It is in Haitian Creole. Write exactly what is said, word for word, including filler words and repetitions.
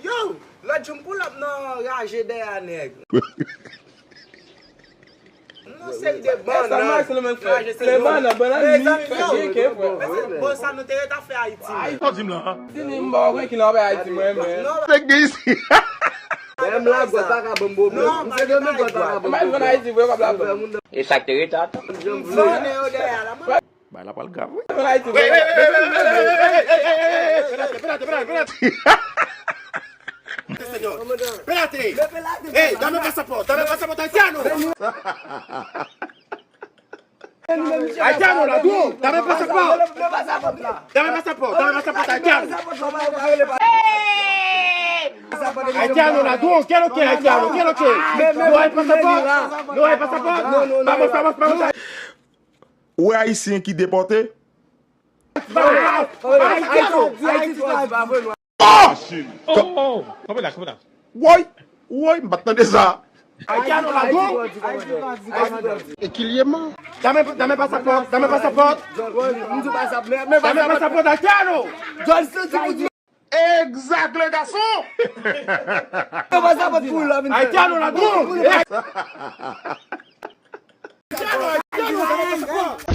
Yo, lòt jou m pull up nan raje dèyè nèg. Yon seri de bannann. Raje se bannann, bannann li fèk gen, frè. Bon, sa nou te ret ap fè Ayiti. Ay, to di m la. Si ni m ba w ki nan Ayiti, mwen, men. Nèg gen isi. Menm la, God pa ka ban m pwoblèm. M se de men God pa ka ban m pwoblèm. Ayiti, vre, kòb la. E sa k te ret a. M flannen yo dèyè la. Bay la pral grav, wi. Penalty, penalty, penalty. Penalty. Hey, dame pasapò, dame pasapò, Haitiano. Haitiano, ladrón, dame pasapò. Dame pasapò, dame pasapò, Haitiano. Haitiano, ladrón, ¿qué es lo que, Haitiano? ¿Qué es lo que? No hay pasapò, no hay pasapò. Vamos, vamos, vamos. Ou wè ayisyen ki depòte? Oh, oh, oh. Kanpe la, kanpe la. Woy, woy, m pa t tande sa. Haitiano, ladrón. E ki l ye man? Dame, dame pasapò, dame pasapò. Dame pasapò, Haitiano. Exact, le garçon. Haitiano, ladrón. Haitiano, Haitiano, dame pasapò.